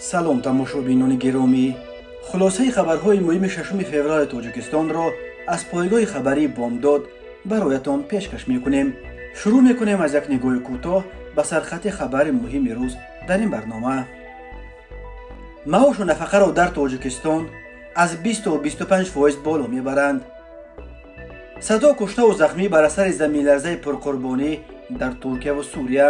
Салом, тамошобинони гиромӣ! Хулосаи хабарҳои муҳими 6 феврали Тоҷикистонро аз пойгоҳи хабарии «Бомдод» бароятон пешкаш мекунем. Шурӯъ мекунем аз як нигоҳи кӯтоҳ ба сархати хабари муҳими рӯз дар ин барнома. Маошу нафақаро дар Тоҷикистон аз 20 то 25% боло мебаранд. Садҳо куштаву захмӣ бар асари заминларзаи пурқурбонӣ дар Туркияву Сурия.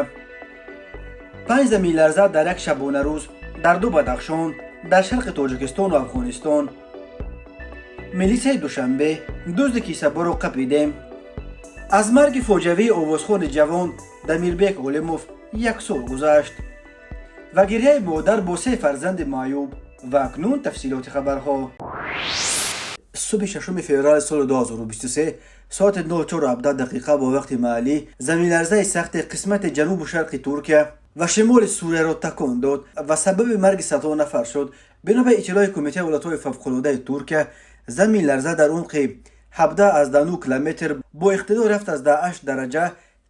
Панҷ заминларза дар як шабонарӯз дар ду Бадахшон дар шарқи Тоҷикистону Афғонистон. Милисияи Душанбе: дузди кисаборо қапидем. Аз марги фоҷиавии овозхони ҷавон Дамирбек Олимов як сол гузашт ва гирьяи модар бо се фарзанди маъюб. Ва акнун тафсилоти хабарҳо. Субҳи 6 феврали соли 2023, соати 04:17 дақиқа бо вақти маҳаллӣ, заминларзаи сахте қисмати ҷанубу шарқи Туркия ва шимоли Сурияро такон дод ва сабаби марги садҳо нафар шуд. Бино ба иттилои Кумитаи ҳолатҳои фавқулодаи Туркия, заминларза дар умқи 17,9 километр бо иқтидори 7,8 дараҷа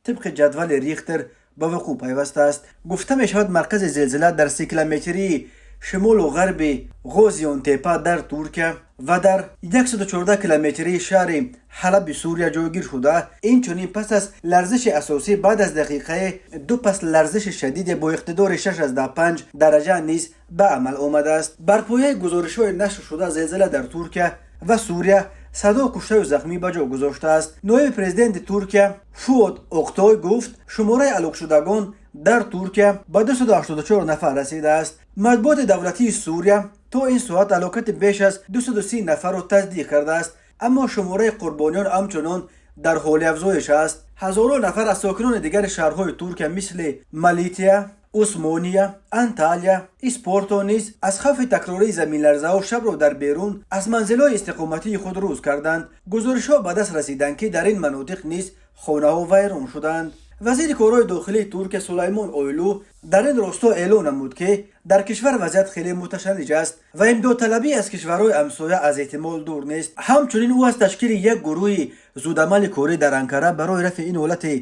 тибқи ҷадвали Рихтер ба вуқӯъ пайвастааст. Гуфта мешавад, маркази зилзила дар 30 километрии шимолу ғарби Ғозионтепа дар Туркия ва дар 114 километрии шаҳри Ҳалаби Сурия ҷойгир шуда, инчунин пас аз ларзиши асосӣ баъд аз дақиқае ду пас ларзиши шадиде бо иқтидори 6,5 дараҷа низ ба амал омадааст. Бар пояи гузоришҳои нашр шуда, зилзила дар Туркия ва Сурия садҳо куштаю захмӣ ба ҷо гузоштааст. Ноиби президенти Туркия Фуод Оқтой гуфт, шумораи ҳалокшудагон дар Туркия ба 284 нафар расидааст. Матбуоти давлатии Сурия то ин соат ҳалокати беш аз 230 нафарро тасдиқ кардааст, аммо шумораи қурбониён ҳамчунон дар ҳоли афзоиш аст. Ҳазорон нафар аз сокинони дигари шаҳрҳои Туркия, мисли Малития, Усмония, Анталия, Испорто низ аз хавфи такрории заминларзаҳо шабро дар берун аз манзилҳои истиқоматии худ рӯз карданд. Гузоришҳо ба даст расиданд, ки дар ин манотиқ низ хонаҳо вайрон шуданд. Вазири корҳои дохилии Туркия Сулаймон Ойлу дар ин росто эълон намуд, ки дар кишвар вазъият хеле муташанниҷ аст ва имдодталабӣ аз кишварҳои ҳамсоя аз эҳтимол дур нест. Ҳамчунин ӯ аз ташкили як гурӯҳи зудамали корӣ дар Анкара барои рафъи ин ҳолате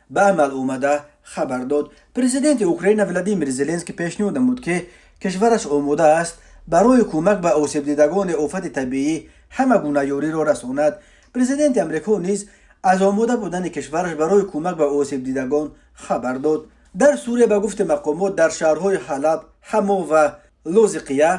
ба амал омада хабар дод. Президенти Украина Владимир Зеленский пешниҳод намуд, ки кишвараш омода аст барои кӯмак ба осебдидагони офати табиӣ ҳама гуна ёриро расонад. Президенти Амрико низ аз омода будани кишвараш барои кӯмак ба осебдидагон хабар дод. Дар Сурия, ба гуфти мақомот, дар шаҳрҳои Ҳалаб, Ҳамо ва Лозиқия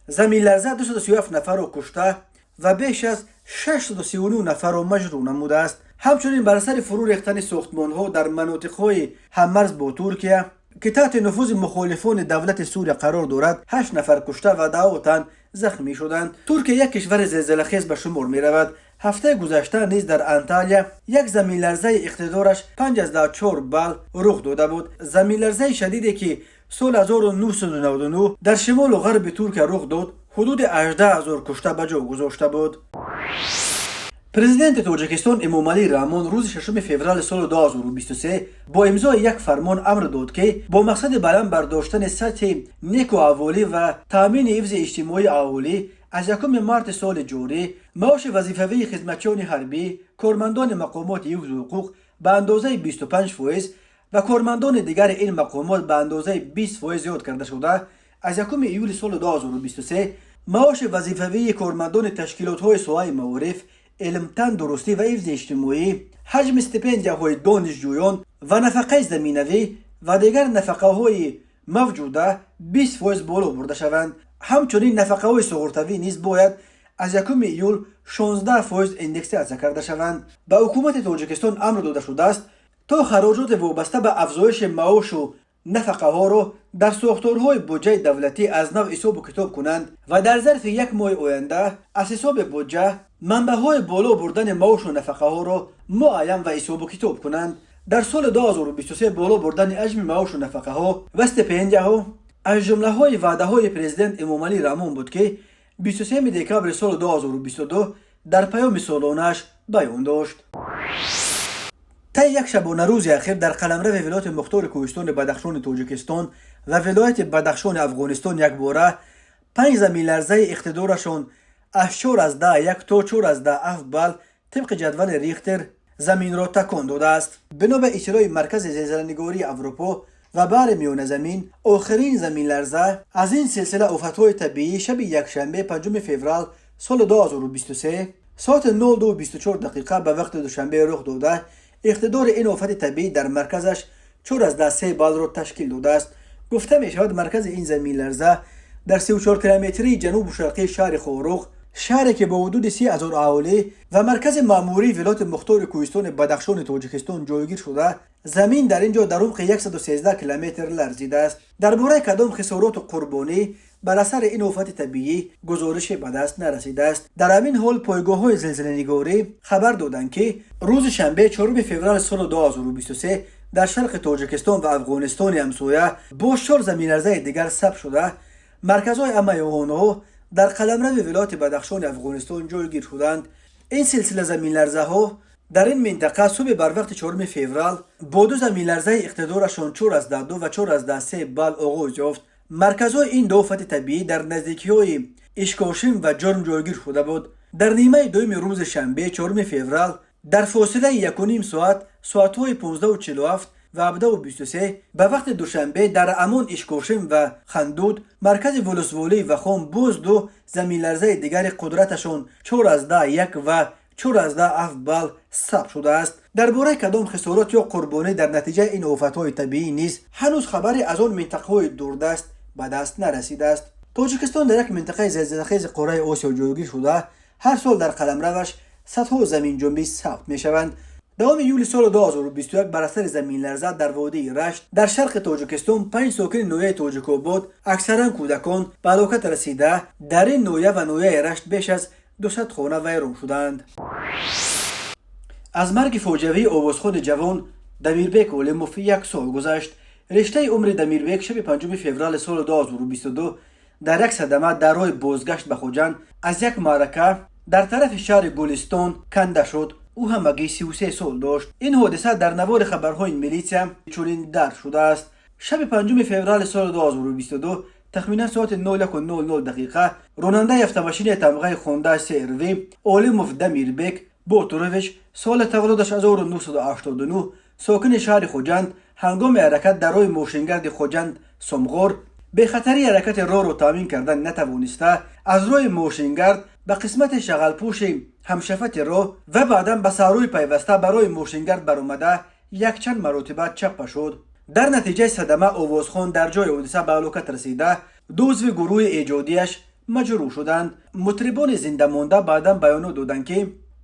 заминларза 237 нафарро кушта ва беш аз 639 нафарро маҷрӯҳ намудааст. Ҳамчунин бар асари фурӯ рехтани сохтмонҳо дар манотиқҳои ҳаммарз бо Туркия, ки таҳти нуфузи мухолифони давлати Сурия қарор дорад, ҳашт нафар кушта ва даҳо тан захмӣ шуданд. Туркия як кишвари зилзилахез ба шумор меравад. Ҳафтаи гузашта низ дар Анталия як заминларзаи иқтидораш 5,4 балл рух дода буд. Заминларзаи шадиде, ки соли 1999 дар шимолу ғарби Туркия рух дод, ҳудуди 18 ҳазор кушта ба ҷо гузошта буд. Президенти Тоҷикистон Эмомалӣ Раҳмон рӯзи 6 феврали соли 2023 бо имзои як фармон амр дод, ки бо мақсади баланд бардоштани сатҳи неку аҳволӣ ва таъмини ҳифзи иҷтимоии аҳолӣ аз 1 марти соли ҷорӣ маоши вазифавии хизматчиёни ҳарбӣ, кормандони мақомоти ҳифзу ҳуқуқ ба андозаи 25% ва кормандони дигари ин мақомот ба андозаи 20% зиёд карда шуда, аз 1 июли соли 2023 маоши вазифавии кормандони ташкилотҳои соҳаи маориф, илм, тандурустӣ ва ҳифзи иҷтимоӣ, ҳаҷми стипендияҳои донишҷӯён ва нафақаи заминавӣ ва дигар нафақаҳои мавҷуда 20% боло бурда шаванд. Ҳамчунин нафақаҳои суғуртавӣ низ бояд аз 1 июл 16% индексатсия карда шаванд. Ба ҳукумати Тоҷикистон амр дода шудааст, то хароҷоти вобаста ба афзоиши маошу нафақаҳоро дар сохторҳои буҷаи давлатӣ аз нав ҳисобу китоб кунанд ва дар зарфи як моҳи оянда аз ҳисоби буҷа манбаъҳои боло бурдани маошу нафақаҳоро муайян ва ҳисобу китоб кунанд. Дар соли 2023 боло бурдани ҳаҷми маошу нафақаҳо ва стипендияҳо аз ҷумлаҳои ваъдаҳои президент Эмомалӣ Раҳмон буд, ки 23 декабри соли 2022 дар паёми солонааш баён дошт. Таи як шабонарӯзи ахир дар қаламрави Вилояти Мухтори Кӯҳистони Бадахшони Тоҷикистон ва Вилояти Бадахшони Афғонистон якбора панҷ заминларзаи иқтидорашон аз 4,1 то 4,7 балл тибқи ҷадвали Рихтер заминро такон додааст. Бино ба иттилои Маркази зилзиланигории Аврупо, Ва баҳри Миёназамин охирин заминларза аз ин силсила офатҳои табиӣ шаби якшанбе, 5 феврал соли 2023 соати 02:24 дақиқа ба вақти Душанбе рух дода, иқтидори ин офати табиӣ дар марказаш 4,3 баллро ташкил додааст. Гуфта мешавад, маркази ин заминларза дар 34 километрии ҷанубу шарқии шаҳри Хоруғ, шаҳре ки бо ҳудуди 30 000 аҳолӣ ва маркази маъмурии вилояти мухтори кӯҳистони Бадахшони Тоҷикистон ҷойгир шуда, замин дар ин ҷо дар умқи 113 километр ларзидааст. Дар бораи кадом хисороту қурбонӣ бар асари ин офати табиӣ гузорише ба даст нарасидааст. Дар ҳамин ҳол пойгоҳҳои зилзиланигорӣ хабар доданд, ки рӯзи шанбе, 4 феврали соли 2023 дар шарқи Тоҷикистон ва Афғонистони ҳамсоя боз чор заминларзаи дигар сабт шуда, марказҳои ҳамаи онҳо дар қаламрави вилояти Бадахшони Афғонистон ҷойгир шуданд. Ин силсила заминларзаҳо дар ин минтақа субҳи барвақти 4 феврал бо ду заминларзаи иқтидорашон 4,2 ва 4,3 балл оғоз ёфт. Марказҳои ин ду офати табиӣ дар наздикиҳои Ишкошим ва Ҷурм ҷойгир шуда буд. Дар нимаи дуюми рӯзи шанбе, 4 феврал, дар фосилаи 1,5 соат, соатҳои 15:47 ва 17:23 ба вақти Душанбе, дар ҳамон Ишкошим ва Хандуд, маркази волусволии Вахон, боз ду заминларзаи дигари қудраташон 4,1 ва 4,7 балл сабт шудааст. Дар бораи кадом хисорот ё қурбонӣ дар натиҷаи ин офатҳои табиӣ низ ҳанӯз хабаре аз он минтақаҳои дурдаст ба даст нарасидааст. Тоҷикистон дар як минтақаи зилзилахези қораи Осиё ҷойгир шуда, ҳар сол дар қаламраваш садҳо заминҷунбӣ сабт мешаванд. 10 июли соли 2021 бар асари заминларза дар водии Рашт дар шарқи Тоҷикистон панҷ сокини ноҳияи Тоҷикобод, аксаран кӯдакон, ба ҳалокат расида, дар ин ноҳия ва ноҳияи Рашт беш аз 200 хона вайрон шуданд. Аз марги фоҷиавии овозхони ҷавон Дамирбек Олимов як сол гузашт. Рештаи умри Дамирбек шаби 5 феврали соли 2022 дар як садама дар роҳи бозгашт ба Хуҷанд аз як маърака дар тарафи шаҳри Гулистон канда шуд. Ӯ ҳамагӣ 33 сол дошт. Ин ҳодиса дар навори хабарҳои милитсия чунин дарҷ шудааст: шаби 5 феврали соли 2022 тахминан соати 01:00 дақиқа ронандаи автомошинаи тамғаи Хонда СРВ Олимов Дамирбек Ботурович, соли таваллудаш 1989, сокини шаҳри Хуҷанд, ҳангоми ҳаракат дар роҳи мошингарди Хуҷанд Сомғор бехатарии ҳаракати роҳро таъмин кардан натавониста, аз роҳи мошингард ба қисмати шағалпӯши ҳамшафати роҳ ва баъдан ба саҳрои пайваста ба роҳи мошингард баромада, якчанд маротиба чаппа шуд. Дар натиҷаи садама овозхон дар ҷои ҳодиса ба ҳалокат расида, ду узви гурӯҳи эҷодиаш маҷрӯҳ шуданд. Мутрибони зиндамонда баъдан баёнот доданд, ки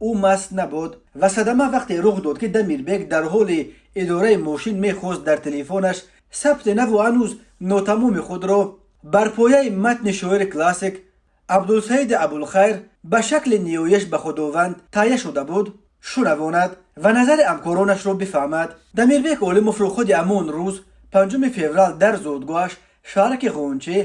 ӯ маст набуд ва садама вақте рух дод, ки Дамирбек дар ҳоли идораи мошин мехост дар телефонаш сабти наву ҳанӯз нотамоми худро бар пояи матни шоири классик Абдулсаиди Абулхайр ба шакли ниёиш ба Худованд таҳия шуда буд шунавонад ва назари ҳамкоронашро бифаҳмад. Дамирбек Олимовро худи ҳамон рӯз, 5 феврал, дар зодгоҳаш, шаҳраки Ғончӣ,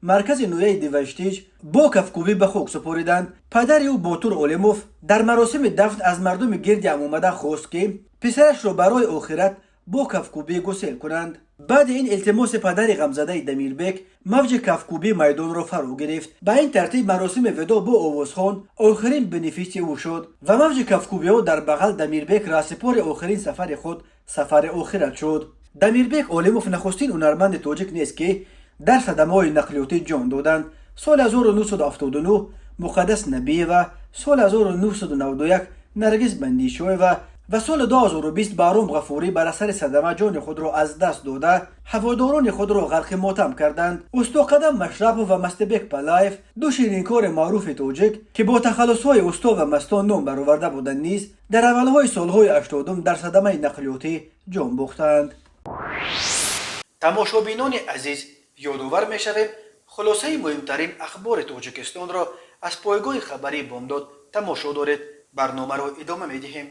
маркази ноҳияи Деваштич, бо кафкӯбӣ ба хок супориданд. Падари ӯ, Ботур Олимов, дар маросими дафн аз мардуми гирди ҳам омада хост, ки писарашро барои охират бо кафкӯбӣ гусел кунанд. Баъди ин илтимоси падари ғамзадаи Дамирбек мавҷи кафкӯбӣ майдонро фаро гирифт. Ба ин тартиб маросими видоъ бо овозхон охирин бенефиси ӯ шуд ва мавҷи кафкӯбиҳо дар бағал Дамирбек раҳсипори охирин сафари худ, сафари охират шуд. Дамирбек Олимов нахустин ҳунарманди тоҷик нест, ки дар садамаҳои нақлиётӣ ҷон доданд. Соли 1979 Муқаддас Набиева, соли 1991 Наргиз Бандишоева ва соли 2020 Баҳром Ғафурӣ бар асари садама ҷони худро аз даст дода, ҳаводорони худро ғарқи мотам карданд. Усто Қадам Машрапов ва Мастибек Палаев, ду ширинкори маъруфи тоҷик, ки бо тахаллусҳои Усто ва Мастон ном бароварда буданд, низ дар аввалҳои солҳои 80-ум дар садамаи нақлиётӣ ҷон бохтанд. Тамошобинони азиз, ёдовар мешавем, хулосаи муҳимтарин ахбори Тоҷикистонро аз пойгоҳи хабарии Бомдод тамошо доред. Барномаро идома медиҳем.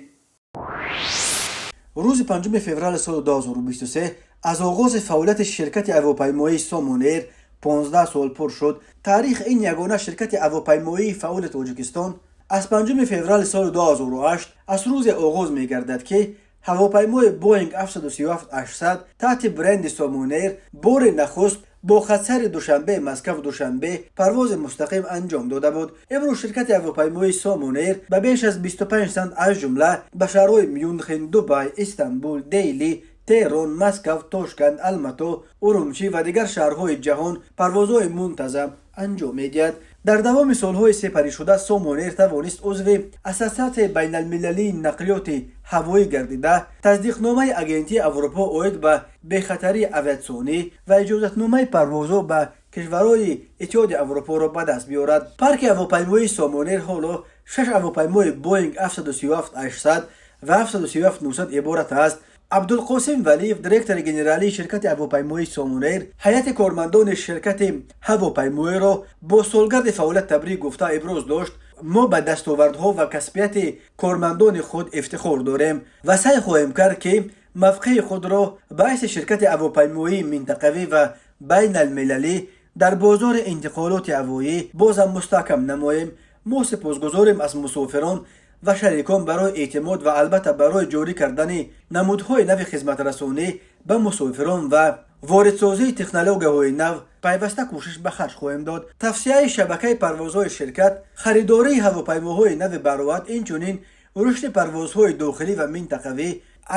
Рӯзи 5 феврали соли 2023 аз оғози фаъолияти ширкати ҳавопаймоии Сомон Эйр 15 сол пур шуд. Таърих ин ягона ширкати ҳавопаймоии фаъоли Тоҷикистон аз 5 феврали соли 2008 аз рӯзе оғоз мегардад, ки ҳавопаймои Боинг 737-800 таҳти бренди Сомон Эйр бори нахуст бо хатсайри Душанбе Москав Душанбе парвози мустақим анҷом дода буд. Имрӯз ширкати ҳавопаймоии Сомон Эйр ба беш аз 25 сант, аз ҷумла ба шаҳрҳои Мюнхен, Дубай, Истанбул, Дели, Теҳрон, Москав, Тошканд, Алмато, Урумчӣ ва дигар шаҳрҳои ҷаҳон парвозҳои мунтазам анҷом медиҳад. Дар давоми солҳои сепаришуда Сомонэйр тавонист узви Ассотсиатсияи байналмилалии нақлиёти ҳавоӣ гардида, тасдиқномаи Агентии Аврупо оид ба бехатарии авиатсионӣ ва иҷозатномаи парвозҳо ба кишварҳои Иттиҳоди Аврупоро ба даст биёрад. Парки ҳавопаймоии Сомонэйр ҳоло шаш ҳавопаймои Боинг 737-800 ва 737-900 иборат аст. Абдулқосим Валиев, директори генералии ширкати ҳавопаймоии Сомонэйр, ҳайати кормандони ширкати ҳавопаймоиро бо солгарди фаъолият табрик гуфта, иброз дошт: «Мо ба дастовардҳо ва касбияти кормандони худ ифтихор дорем ва саъй хоҳем кард, ки мавқеи худро ба ҳайси ширкати ҳавопаймоии минтақавӣ ва байналмилалӣ дар бозори интиқолоти ҳавоӣ бозам мустаҳкам намоем. Мо сипосгузорем аз мусофирон ва шарикон барои эътимод ва албатта барои ҷорӣ кардани намудҳои нави хизматрасонӣ ба мусофирон ва воридсозии технологияҳои нав пайваста кӯшиш ба харҷ хоҳем дод». Тавсеаи шабакаи парвозҳои ширкат, харидории ҳавопаймоҳои нави бароат, инчунин рушди парвозҳои дохилӣ ва минтақавӣ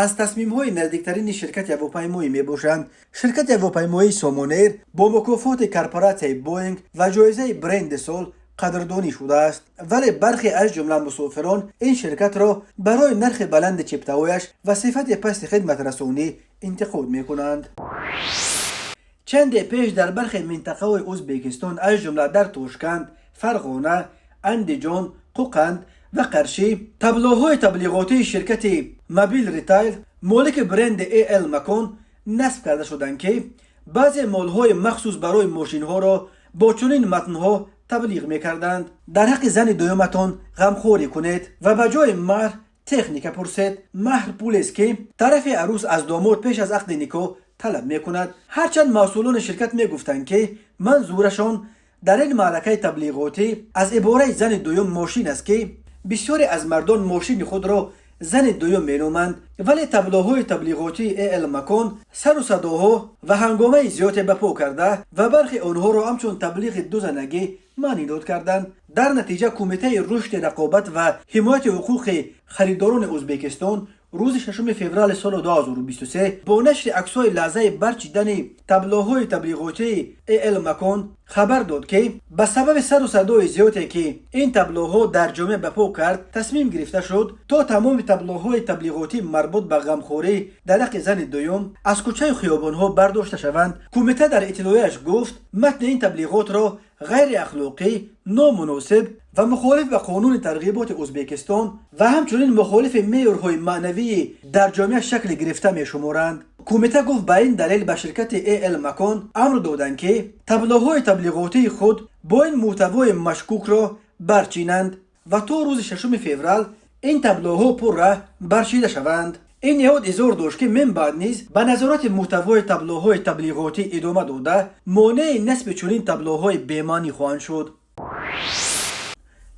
аз тасмимҳои наздиктарини ширкати ҳавопаймоӣ мебошанд. Ширкати ҳавопаймоии Сомонэйр бо мукофоти корпоратсияи Боинг ва ҷоизаи бренди сол қадрдонӣ шудааст, вале бархе, аз ҷумла мусофирон, ин ширкатро барои нархи баланди чиптаҳояш ва сифати пасти хидматрасонӣ интиқод мекунанд. Чанде пеш дар бархе минтақаҳои Ӯзбекистон, аз ҷумла дар Тошканд, Фарғона, Андиҷон, Қӯқанд ва Қаршӣ, таблоҳои таблиғотии ширкати Мобил Ритайл, молики бренди Эл Макон, насб карда шуданд, ки баъзе молҳои махсус барои мошинҳоро бо чунин матнҳо таблиғ мекарданд: «Дар ҳаққи зани дуюматон ғамхорӣ кунед ва ба ҷои маҳр техника пурсед». Маҳр пулест, ки тарафи арӯс аз домод пеш аз ақди никоҳ талаб мекунад. Ҳарчанд масъулони ширкат мегуфтанд, ки манзурашон дар ин маъракаи таблиғотӣ аз ибораи зани дуюм мошин аст, ки бисёре аз мардон мошини худро зани дуюм меноманд, вале таблоҳои таблиғотии Эл Макон сару садоҳо ва ҳангомаи зиёде ба по карда ва бархе онҳоро ҳамчун таблиғи дузанагӣ маънидод карданд. Дар натиҷа Кумитаи рушди рақобат ва ҳимояти ҳуқуқи харидорони Ӯзбекистон рӯзи 6 феврали соли 2023 бо нашри аксҳои лаҳзаи барчидани таблоҳои таблиғотии Эл Макон хабар дод, ки ба сабаби сару садои зиёде, ки ин таблоҳо дар ҷомеа ба по кард, тасмим гирифта шуд, то тамоми таблоҳои таблиғотӣ марбут ба ғамхорӣ дар ҳаққи зани дуюм аз кӯчаю хиёбонҳо бардошта шаванд. Кумита дар иттилоияш гуфт, матни ин таблиғотро ғайриахлоқӣ, номуносиб ва мухолиф ба қонуни тарғиботи Ӯзбекистон ва ҳамчунин мухолифи меъёрҳои маънавии дар ҷомеа шакл гирифта мешуморанд. Кумита гуфт, ба ин далел ба ширкати Эл Макон амр доданд, ки таблоҳои таблиғотии худ бо ин мӯҳтавои машкукро барчинанд ва то рӯзи 6 феврал ин таблоҳо пурра барчида шаванд. Ин ниҳод изҳор дошт, ки мин баъд низ ба назорати мӯҳтавои таблоҳои таблиғотӣ идома дода, монеи насби чунин таблоҳои бемаънӣ хоҳанд шуд.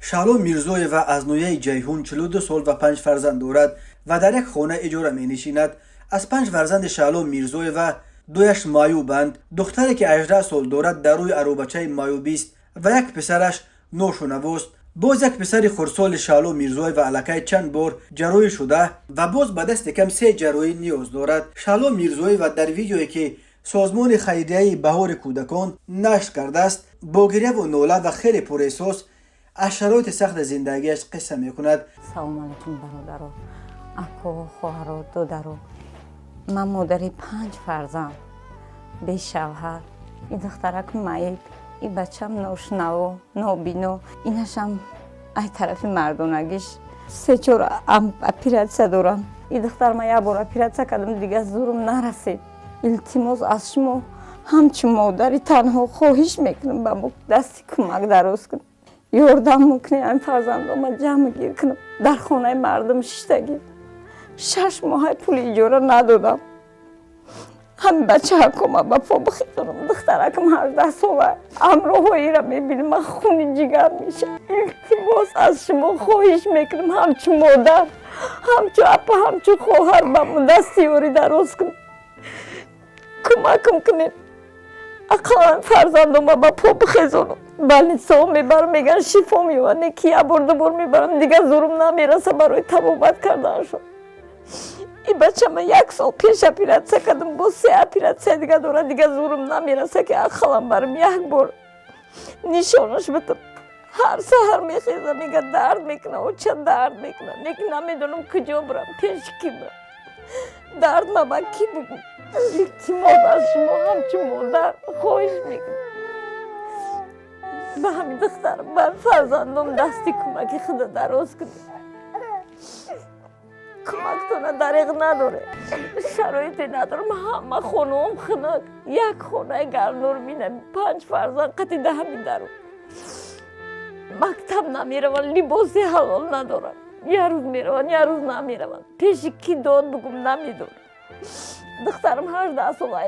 Шаҳло Мирзоева аз ноҳияи Ҷайҳун 42 сол ва панҷ фарзанд дорад ва дар як хона иҷора менишинад. Аз панҷ фарзанди Шаҳло Мирзоева дуяш маъюбанд. Духтаре, ки 18 сол дорад, дар рӯи аробачаи маъюбист ва як писараш ношунавост. Боз як писари хурдсоли Шаҳло Мирзоева аллакай чанд бор ҷарроҳӣ шуда ва боз ба дасти кам се ҷарроҳӣ ниёз дорад. Шаҳло Мирзоева дар видеое, ки созмони хайрияи «Баҳори кӯдакон» нашр кардааст, бо гиряву нола ва хеле пурэҳсос аз шароити сахти зиндагиаш қисса мекунад. Салому алайкум, бародаро, ако, хоҳаро, додаро. Ман модари панҷ фарзанд, бешавҳар. Ин духтарак маиб, и бачам ношунаво, нобино. Инашам ай тарафи мардонагиш се чор оператсия дорам. И духтар ма як бор оператсия кардам, дигар зурум нарасид. Илтимос, аз шумо ҳамчун модари танҳо хоҳиш мекунам, ба мо дасти кӯмак дароз кунед, ёрдам мекунед, ҳамин фарзандома ҷамъ гир кунам. Дар хонаи мардум шиштагӣ, 6 моҳай пули иҷора надодам. Ҳамин бачаҳакома ба по бихезонам. Духтаракам 18 сола, ҳамроҳоира мебинам, ман хуни ҷигар мешам. Илтимос, аз шумо хоҳиш мекунам, ҳамчун модар, ҳамчун апа, ҳамчун хоҳар, ба мо дасти ёрӣ дароз кунед, кӯмакам кунед, ақаллан фарзандома ба по бихезонам. Больницаҳо мебарам, мегӯянд, шифо меёбад. Не ки як бор, ду бор мебарам, дигар зурум намераса барои табобат карданашон. И бачама як сол пеш оператсия кардам, боз се оператсия дига дорад. Дига зӯрум намераса, ки ақаллан барам як бор нишонаш битам. Ҳар саҳар мехеза, мега: «Дард мекуна, оча, дард мекуна». Лекин намедонам, куҷо бурам, пеши ки бурам, дард ма ба кӣ бугум. Илтимос, аз шумо ҳамчун модар хоҳиш мекунам, ба ҳамин духтарам, ба фарзандом дасти кӯмаки худа дароз кунед. Кӯмактона дареғ надоре, шароите надорам. Ҳама хонаом хунук, як хонаи гармдор минам. Панҷ фарзанд қати даҳами дару мактаб намераванд, либоси ҳалол надоранд. Як рӯз мераванд, як рӯз намераванд. Пеши кӣ дод бугум, намедонам. Духтарам 18 сола.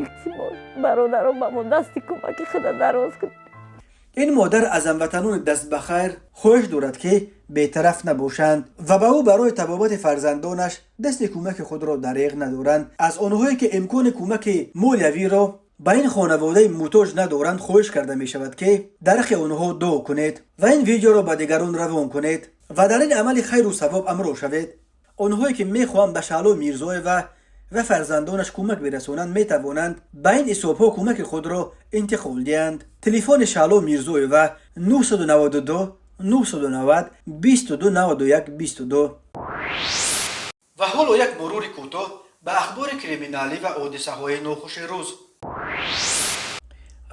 Илтимос, бародаро, ба мо дасти кӯмаки худа дароз кунед. Ин модар аз ҳамватанони дастбахайр хоҳиш дорад, ки бетараф набошанд ва ба ӯ барои табобати фарзандонаш дасти кӯмаки худро дареғ надоранд. Аз онҳое, ки имкони кӯмаки молиявиро ба ин хонаводаи муҳтоҷ надоранд, хоҳиш карда мешавад, ки дар ҳаққи онҳо дуо кунед ва ин видеоро ба дигарон равон кунед ва дар ин амали хайру савоб ҳамроҳ шавед. Онҳое, ки мехоҳанд ба Шаҳло Мирзоева ва фарзандонаш кӯмак бирасонанд, метавонанд ба ин ҳисобҳо кӯмаки худро интиқол диҳанд. Телефони Шаҳло Мирзоева: 992 990 22 91 22. Ва ҳоло як мурури кӯтоҳ ба ахбори криминалӣ ва ҳодисаҳои нохуши рӯз.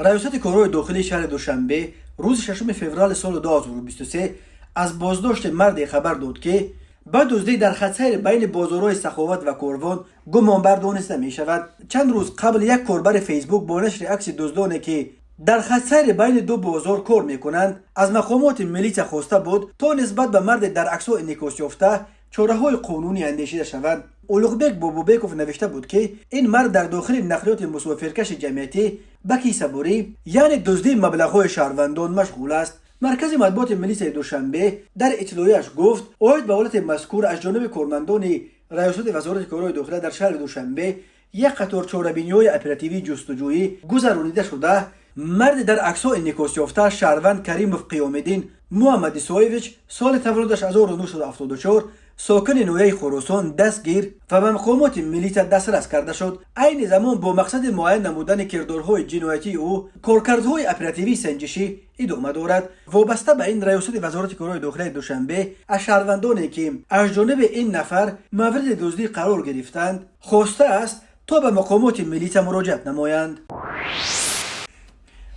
Раёсати корҳои дохилии шаҳри Душанбе рӯзи 6 феврали соли 2023 аз боздошти марде хабар дод, ки ба дуздӣ дар хатсайри байни бозорҳои Саховат ва Корвон гумонбар дониста мешавад. Чанд рӯз қабл як корбари Фейсбук бо нашри акси дуздоне, ки дар хатсайри байни ду бозор кор мекунанд, аз мақомоти милитсия хоста буд, то нисбат ба марде дар аксҳо инъикос ёфта чораҳои қонунӣ андешида шавад. Улуғбек Бобобеков навишта буд, ки ин мард дар дохили нақлиёти мусофиркаши ҷамъиятӣ ба кисабурӣ, яъне дуздии маблағҳои шаҳрвандон машғул аст. Маркази матбуоти милитсияи Душанбе дар иттилоияш гуфт: оид ба ҳолати мазкур аз ҷониби кормандони раёсати Вазорати корҳои дохила дар шаҳри Душанбе як қатор чорабиниҳои оперативии ҷустуҷӯӣ гузаронида шуда, марде дар аксҳо инъикосёфта, шаҳрванд Каримов Қиёмиддин Муҳаммадисоевич, соли таваллудаш 1974, сокини ноҳияи Хуросон, дастгир ва ба мақомоти милитсия дастрас карда шуд. Айни замон бо мақсади муайян намудани кирдорҳои ҷиноятии ӯ коркардҳои оперативии санҷишӣ идома дорад. Вобаста ба ин, раёсати Вазорати корҳои дохилаи Душанбе аз шаҳрвандоне, ки аз ҷониби ин нафар мавриди дуздӣ қарор гирифтанд, хостааст, то ба мақомоти милитсия муроҷиат намоянд.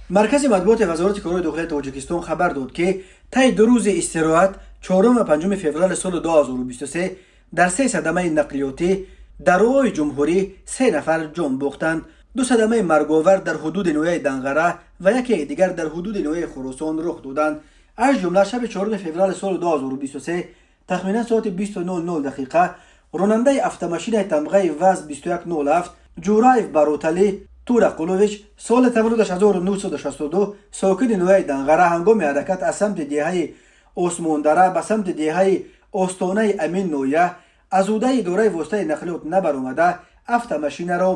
Маркази матбуоти Вазорати корҳои дохилаи Тоҷикистон хабар дод, ки таи 2 рӯзи истироҳат, 4 ва 5 феврали соли 2023, дар се садамаи нақлиётӣ дар роҳҳои ҷумҳурӣ се нафар ҷон бохтанд. Ду садамаи марговар дар ҳудуди ноҳияи Данғара ва якеи дигар дар ҳудуди ноҳияи Хуросон рух доданд. Аз ҷумла, шаби 4 феврали соли 2023, тахминан соати 20:00 дақиқа, ронандаи автомошинаи тамғаи ВАЗ 2107 Ҷураев Бароталӣ Турақулович, соли таваллудаш 1962, сокини ноҳияи Данғара, ҳангоми ҳаракат аз самти деҳаи Осмондара ба самти деҳаи остонаи амин ноҳия аз ӯҳдаи идораи воситаи нақлиёт набаромада, автомошинаро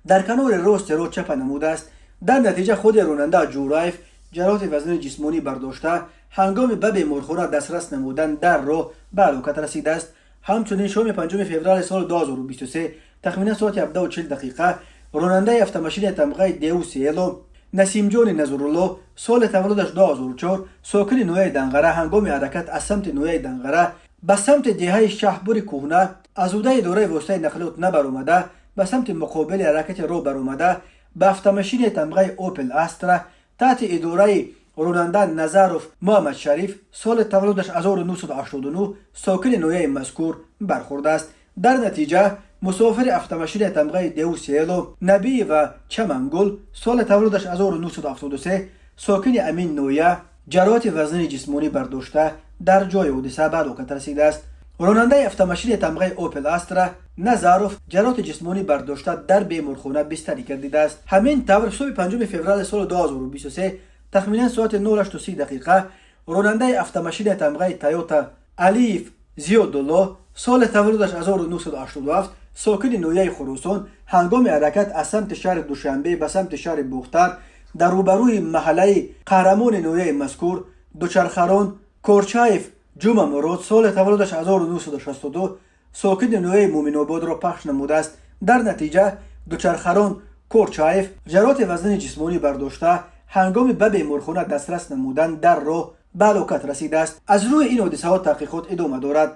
дар канори рости роҳ чапа намудааст. Дар натиҷа худи ронанда Ҷураев ҷароҳати вазнини ҷисмонӣ бардошта, ҳангоми ба беморхона дастрас намудан дар роҳ ба ҳалокат расидааст. Ҳамчунин, шоми 5 феврали соли 2023, тахминан соати 17:40 дақиқа, ронандаи автомошинаи тамғаи Деу Сиело Насимҷони Назрулло, соли таваллудаш 2004, сокини ноҳияи Данғара, ҳангоми ҳаракат аз самти ноҳияи Данғара ба самти деҳаи Шаҳбури Кӯҳна аз ӯҳдаи идораи воситаи нақлиёт набаромада, ба самти муқобили ҳаракати роҳ баромада, ба автомошинаи тамғаи Опел Астра таҳти идораи ронанда Назаров Муҳаммадшариф, соли таваллудаш 1989, сокини ноҳияи мазкур, бархӯрдааст. Дар натиҷа мусофири автомошинаи тамғаи Деу Сиело Набиева Чамангул, соли таваллудаш 1973, сокини амин ноҳия, ҷароҳати вазнини ҷисмонӣ бардошта, дар ҷои ҳодиса ба ҳалокат расидааст. Ронандаи автомошинаи тамғаи Опел Астра Назаров ҷароҳати ҷисмонӣ бардошта, дар беморхона бистарӣ гардидааст. Ҳамин тавр, субҳи 5 феврали соли 2023, тахминан соати 08:30 дақиқа, ронандаи автомошинаи тамғаи Тойота Алиев Зиёдулло, соли таваллудаш 1987, сокини ноҳияи Хуросон, ҳангоми ҳаракат аз самти шаҳри Душанбе ба самти шаҳри Бохтар дар рӯбарӯи маҳаллаи Қаҳрамони ноҳияи мазкур дучархарон Корчаев Ҷумамурод, соли таваллудаш 1962. Сокини ноҳияи Муъминободро пахш намудааст. Дар натиҷа дучархарон Корчаев ҷароҳати вазнини ҷисмонӣ бардошта, ҳангоми ба беморхона дастрас намудан дар роҳ ба ҳалокат расидааст. Аз рӯи ин ҳодисаҳо таҳқиқот идома дорад.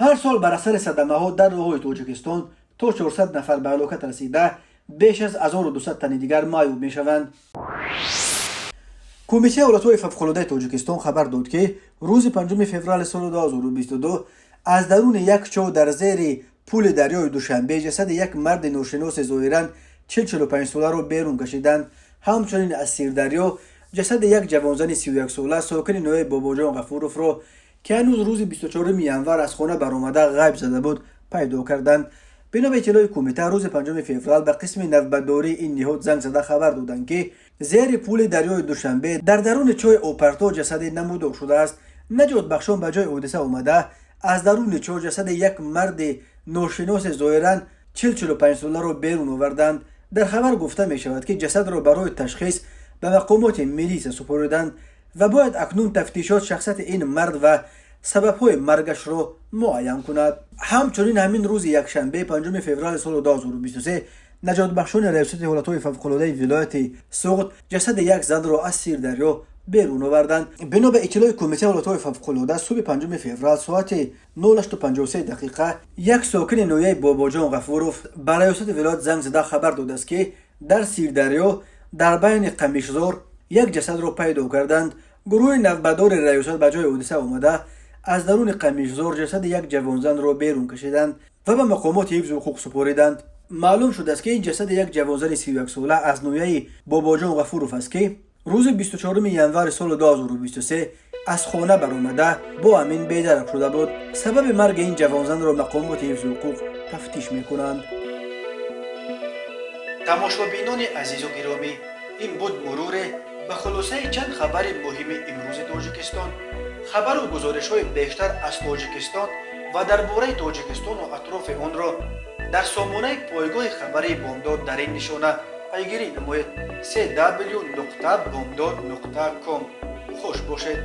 Ҳар сол бар асари садамаҳо дар роҳҳои Тоҷикистон то 400 нафар ба ҳалокат расида, беш аз 1200 тани дигар маъюб мешаванд. Кумитаи ҳолатҳои фавқулодаи Тоҷикистон хабар дод, ки рӯзи 5 феврали соли 2022 аз даруни як чоҳ дар зери пули дарёи Душанбе ҷасади як марди ношиноси зоҳиран 40-45 соларо берун кашиданд. Ҳамчунин аз Сирдарё ҷасади як ҷавонзани 31-сола, сокини ноҳияи Бобоҷон Ғафуровро, ки ҳанӯз рӯзи 24 январ аз хона баромада ғайб зада буд, пайдо карданд. Бино ба иттилои кумита, рӯзи 5 феврал ба қисми навбатдории ин ниҳод занг зада хабар доданд, ки зери пули дарёи Душанбе дар даруни чоҳи обпартов ҷасаде намудор шудааст. Наҷотбахшон ба ҷои ҳодиса омада, аз даруни чоҳ ҷасади як марди ношиноси зоҳиран 40-45 соларо берун оварданд. Дар хабар гуфта мешавад, ки ҷасадро барои ташхис ба мақомоти милиса супориданд ва бояд акнун тафтишот шахсияти ин мард ва сабабҳои маргашро муайян кунад. Ҳамчунин ҳамин рӯзи якшанбе, 5 феврали соли 2023, наҷотбахшони Раёсати ҳолатҳои фавқулодаи вилояти Суғд ҷасади як занро аз Сирдарё берун оварданд. Бино ба иттилои Кумитаи ҳолатҳои фавқулода, субҳи 5 феврал соати 08:53 дақиқа як сокини ноҳияи Бобоҷон Ғафуров ба раёсати вилоят занг зада хабар додааст, ки дар Сирдарё дар байни қамишзор як ҷасадро пайдо карданд. Гурӯҳи навбатдори раёсат ба ҷои ҳодиса омада, аз даруни қамишзор ҷасади як ҷавонзанро берун кашиданд ва ба мақомоти ҳифзи ҳуқуқ супориданд. Маълум шудааст, ки ин ҷасади як ҷавонзани 31-сола аз ноҳияи Бобоҷон Ғафуров аст, ки рӯзи 24 январи соли 2023 аз хона баромада, бо ҳамин бедарак шуда буд. Сабаби марги ин ҷавонзанро мақомоти ҳифзи ҳуқуқ тафтиш мекунанд. Тамошобинони азизу гиромӣ, ин буд муруре ба хулосаи чанд хабари муҳими имрӯзи Тоҷикистон. Хабару гузоришҳои бештар аз Тоҷикистон ва дар бораи Тоҷикистону атрофи онро дар сомонаи пойгоҳи хабарии Бомдод дар ин нишона пайгирӣ намоед: cw.bomdod.com. Хуш бошед.